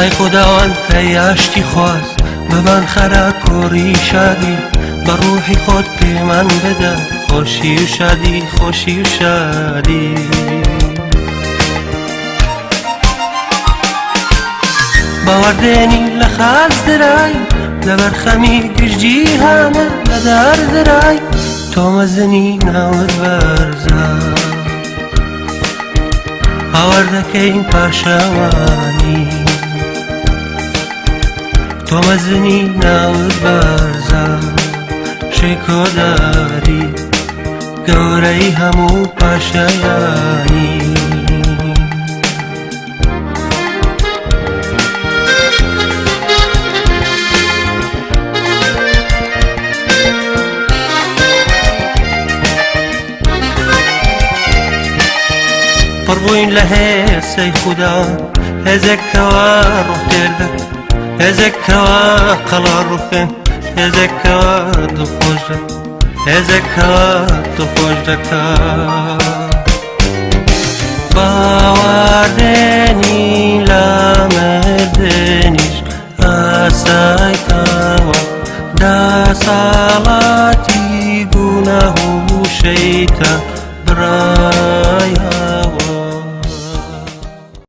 ئای خوداوەند ئەی ئاشتی خواز بمان خەرە کۆڕی شادی بە ڕوحی خۆت پێمان بدە خۆشی و شادی خۆشی و شادی. باوەڕدێنی لە خاچ درای لەبەر خەمی گشت جیهانە لە دار درای تۆ مەزنی ناوت بەرزە هاوار دەکەین پاشەوانی تۆ مەزنی ناوت بەرزە شێکۆداری گەورەی هەموو پاشایانی. پڕبووین لە هێسەی خودا هێزێک کەوا ڕۆح تێر دەکات هێزێک کەوا قەڵا ڕوخێن هێزێک کەوا دڵخۆش دەکات هێزێک کەوا دڵخۆش دەکات باوەڕدێنی لە مردنیش ئاسای تەواو دەسەڵاتی گوناه و شەیتان برایە.